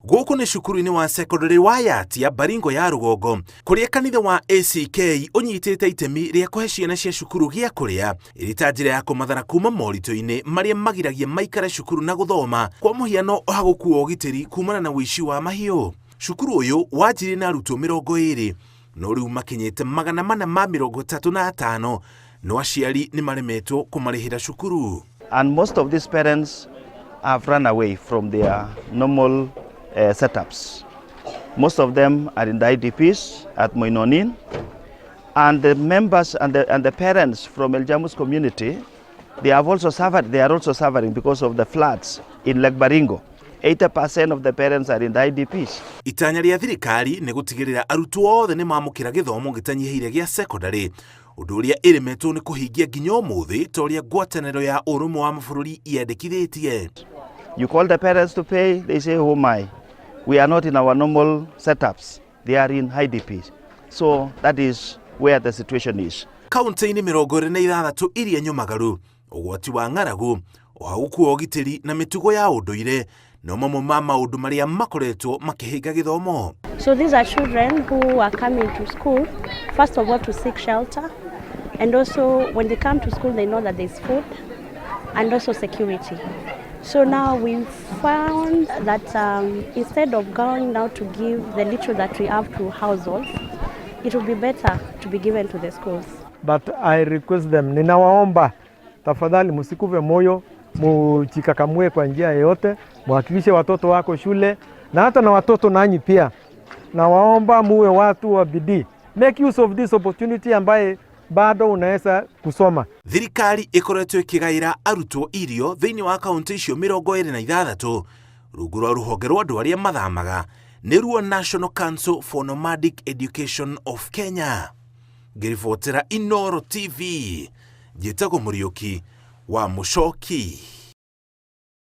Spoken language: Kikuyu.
Gũkũ nĩ cukuru-inĩ wa secondary wa Yatia, Baringo ya rũgongo, kũrĩa kanitha wa ACK ũnyitĩte itemi rĩa kũhe ciana cia cukuru gĩa kũrĩa ĩrĩ ta njĩra ya kũmathara kuma moritũ-inĩ marĩa magiragia maikare cukuru na gũthoma, kwa mũhiano hagũkua ũgitĩri kumana na ũici wa mahiũ. Cukuru ũyũ wanjirie na arutwo 20 no rĩu makinyĩte 435, no aciari nĩ maremetwo kũmarĩhĩra cukuru. And most of these parents have run away from their normal setups. Most of them are in the IDPs at Moinonin, and the members and the parents from Ilchamus community, they have also suffered. They are also suffering because of the floods in Lake Baringo. 80% of the parents are in the IDPs. Itanya rĩa thirikari nĩ gũtigĩrĩra arutwo othe nĩ mamũkĩra gĩthomo gĩtanyihĩire gĩa secondary, ũndũ ũrĩa ĩremetwo nĩ kũhingia nginya ũmũthĩ ta ũrĩa ngwatanĩro ya Ũrũmwe wa Mabũrũri yendekithĩtie. You call the parents to pay, they say, "Oh my, we are not in our normal setups." They are in IDPs. So that is where the situation is. Kaunti-inĩ 26 iria nyũmagaru, ũgwati wa ng'aragu, ũhagũku wa ũgitĩri na mĩtugo ya ũndũire no mamwe ma maũndũ marĩa makoretwo makĩhĩnga gĩthomo. So these are children who are coming to school, first of all to seek shelter, and also when they come to school they know that there's food and also security. So now we found that instead of going now to give the little that we have to households, it would be better to be given to the schools. But I request them, ninawaomba tafadhali msikufe moyo, mujikakamue kwa njia yoyote, muhakikishe watoto wako shule na hata na watoto nanyi pia. Nawaomba muwe watu wa bidii. Make use of this opportunity ambaye bado unaweza kusoma. Thirikari ĩkoretwo ĩkĩgaĩra arutwo irio thĩinĩ wa kaunti icio 26 rungu rwa rũhonge rwa andũ arĩa mathamaga, nĩruo National Council for Nomadic Education of Kenya. Ngĩribotera Inoro TV, njĩtagwo Mũriũki wa Mũcoki.